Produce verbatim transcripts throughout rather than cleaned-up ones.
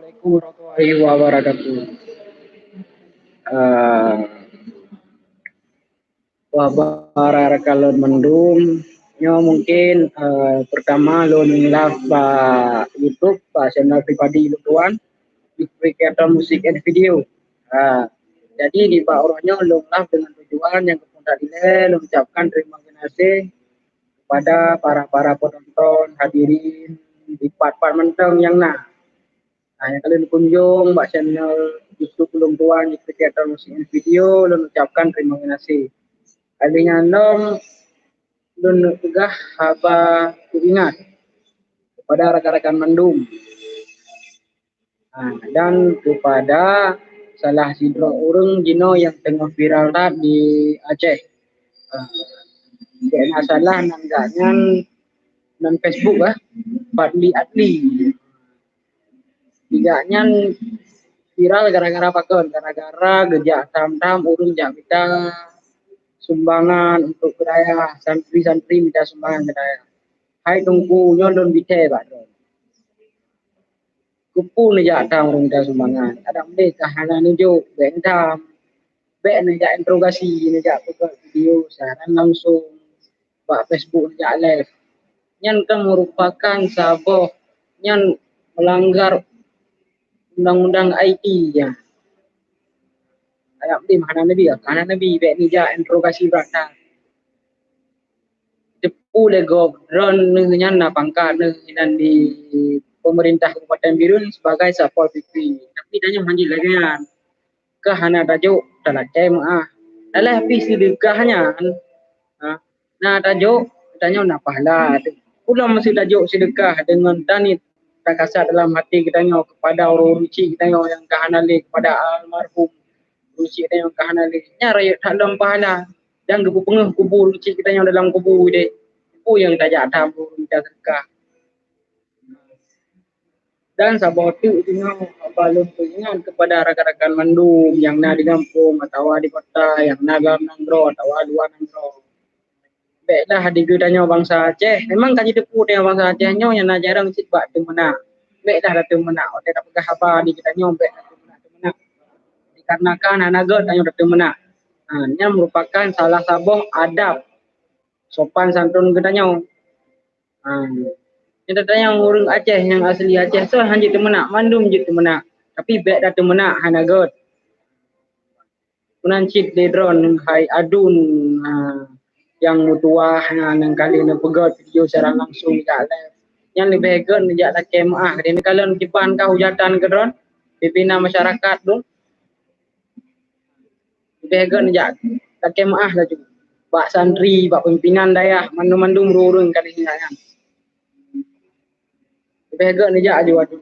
Assalamualaikum warahmatullahi wabarakatuh. Eh, wah, para rakan lôn mandum, nyoe mungkin, eh, pertama lôn live bak YouTube, bak channel pribadi lôn tuan, Fikri Creator Music and Video. Ah, jadi nibak uroe nyoe lôn live deungon tujuan nyang keupeue that ilée lôn ucapkan terima kasih kepada para-para penonton, hadirin di pat-pat mantong nyang na. Nah, nyang ka lôn kunjong bak channel YouTube lôn tuan, Fikri Creator Music and Video, lôn ucapkan terima kasih. Lheueh nyan lom lôn peugah haba peuingat kepada rakan-rakan mandum. Ha, dan kepada salah sidroe ureuëng jinoe nyang teungoh viral that di Aceh. Ha, jika na salah nan gobnyan nan Facebook ah, Fadli Adli. Gobnyan viral gara-gara pakon, gara-gara geujak tham-tham ureuëng jak mita sumbangan untuk keu dayah, santri-santri mita sumbangan keu dayah. Hai Teungku, nyoe lôn bithée bak droe. Keupeue neujak tham ureuëng mita sumbangan? Kadang deh ka hana neujok, bék tham. Bék neujak interogasi, neujak peugah video siaran langsung bak Facebook, neujak live. Nyan kan merupakan saboh, nyan melanggar undang-undang I T nyan. Ayat lima hana nabi, hana nabi bék neujak interogasi brat that. Teupeu lé gob droe neuh nyan na pangkat neuh inan di pemerintah Kabupaten Bireuen sebagai Satpol P P. Tapi tanyoe hanjeuet lagée nyan. Keu hana tajok talakée meuah. Dalam pih seudeukah nyan, ha, na tajok, tanyoe na pahala. Ulôn meusti tajok seudeukah deungon taniet takasat dalam hati geutanyoe kepada ureuëng chik geutanyoe nyang ka hana lé, kepada almarhum ureuëng chik geutanyoe nyang ka hana lé. Nyan rayeuk that lom pahala. Dan geupeupeungeuh kubu ureuëng chik geutanyoe dalam kubu deh. Peue nyang tajak tham ureuëng mita seudeukah. Dan saboh teuk jinoe haba lôn peuingat kepada rakan-rakan mandum nyang na di gampông atawa di kota, nyang na dalam nanggroe atawa luwa nanggroe. Béklah di geutanyoe bansa Aceh, memang ka jiteupeue tanyoe bansa Aceh nyoe nyang na jareueng cit bak teumeunak. Béklah tateumeunak, watée tapeugah haba di geutanyoe bék tateumeunak-teumeunak. Dikarenakan hana gét tanyoe tateumeunak. Ha, nyan merupakan salah saboh adab sopan santun geutanyoe. Ha. Nyata tanyong ureuëng Aceh nyang asli Aceh soe han jeuet teumeunak, mandum jeuet teumeunak. Tapi bék tateumeunak hana gét. Meunan cit lé droe hai adun, ha, nyang meutuwah, ha, nyang ka lheueh neupeugét video siaran langsung jak live. Nyan leubeh gét neujak lakée meuáh. Di neukalon kiban ka hujatan keu droe, pimpinan masyarakat tu. Leubeh gét neujak lakée meuáh laju bak santri, bak pimpinan dayah, mandum-mandum ureuëng-ureuëng ka lheueh nyan. Leubeh gét neujak aju adu.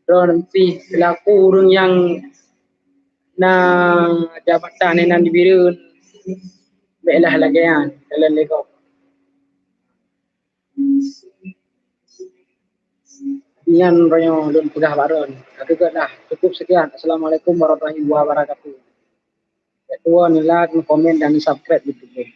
Droe pih selaku ureuëng nyang na jabatan inan di Bireuen, béklah lagée nyan, jalan lé gob. Nyan roh nyoe lôn peugah bak droe. Ka teuka dah. Cukup sekian. Assalamualaikum warahmatullahi wabarakatuh. Jak tuwoe, neu-like, neu-komen dan neu-subscribe YouTube.